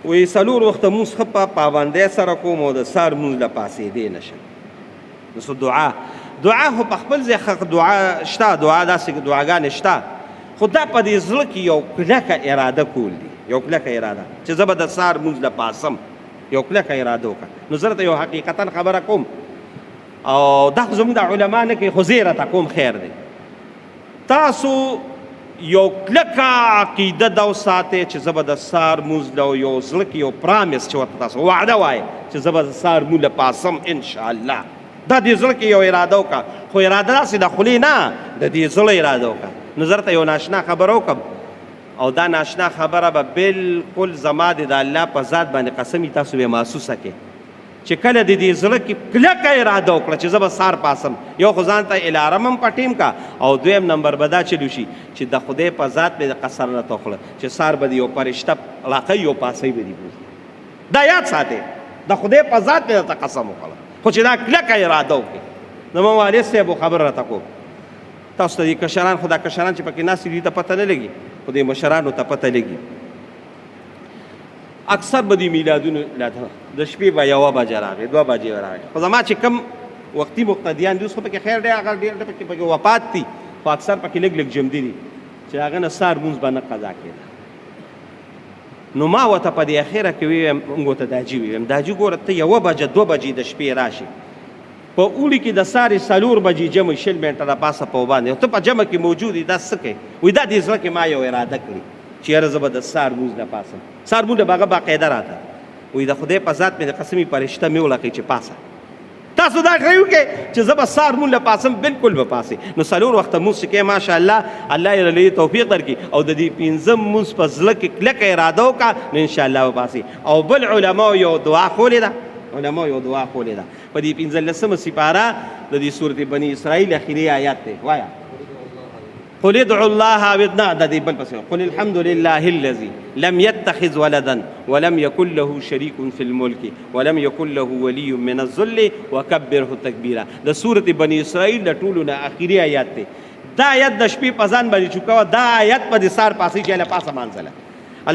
وایي څلور وخته مونځ ښه په پابندۍ سره کوم او د سهار مونځ له پاڅېدی نه شم. نو څه دعا؟ دعا خو په خپل ځای ښه دعا شته، دعا داسې دعاګانې شته، خو دا په دې زړه کې یو کلکه اراده کول دي، یو کلکه اراده چې زه به د سهار مونځ له پاڅم، یو کلکه اراده وکړه. نو زه درته یو حقیقتا خبره کوم، او دا خو زموږ د علما نه کوي، خو زه یې راته کوم، خیر دی. تاسو یو کلکه عقیده دا وساتئ چې زه به د سهار مونځ له یو زړه کې یو promise چې ورته تاسو وعده وایئ چې زه به د سهار مونځ له پاڅم انشاءالله. دا دې زړه کې یو اراده وکړه، خو اراده داسې د خولې نه، د دې زړه اراده وکړه. نو زه درته یو ناشنا خبره وکړم، او دا ناشنا خبره به بالکل زما د الله په ذات باندې قسم وي، تاسو به محسوسه کړئ چې کله د دې زړه کې کلکه اراده وکړه چې زه به سهار پاڅم، یو خو ځان ته الارم هم په ټیم کا، او دویم نمبر به دا چلو شي چې د خدای په ذات مې د قسم راته وخوړه چې سهار به د یو فرشته راقوي او پاڅوي به دې بوځي. دا یاد ساتئ، د خدای په ذات مې درته قسم وخوړه، خو چې دا کلکه اراده وکړي. زما والد صاحب خبره راته کوم، تاسو ته دې کشران، خو دا کشران چې پکې ناست دي ته پته نه لګي، خو دې مشرانو ته پته لګي. اکثر به دې میلادونو لاته د شپې به یوه بجه راغی، دوه بجې راغی، خو زما چې کم وختي مقتدیان دي اوس خو پکې خیر دی، هغه ډېر پکې وفات دي، خو اکثر پکې لږ لږ جمدي دي چې هغه نه سهار لمونځ به نه قضا کېده. نو ما ورته په دې اخره کې وویم، موږ ورته داجي وویم، داجي ګوره ته یوه بجه دوه بجې د شپې راشي، په اوړي کې د سهار څلور بجې جمع 20 منټه د پاسه په باندې ته په جمع کې موجود یې، دا څه کوې؟ وایي دا دې زړه کې ما یو اراده کړې چې یاره زه به د سهار لمونځ نه پاڅم، سهار لمونځ به هغه باقاعده راته. وایي د خدای په ذات مې د قسمي فرشته مې وړکې چې پاڅه، تاسو دا ټرای وکړئ چې زه به سهار لمونځ له پاڅم، بالکل به پاڅئ. نو څلور وخته لمونځ چې کوې ماشاءالله الله یې له توفیق درکړي، او د دې پنځم لمونځ په زړه کې کلکه اراده وکړه، نو انشاءالله به پاڅئ. او بل علماو یو دعا ښولې ده، علماو یو دعا ښولې ده په دې 15 سپاره د دې سورت بني اسرائیل اخري آیات دی، وایه قل ادعوا الله ودنا د دې بل پسې قل الحمد لله الذي لم يتخذ ولدا ولم يكن له شريك في الملك ولم يكن له ولي من الذل وكبره تكبيرا. د سورت بني اسرائیل د ټولو نه اخري آیات دی. دا آیات د شپې په ځان باندې چوکوه، دا آیات په دې سهار پاڅئ چې له پاسه مانځله.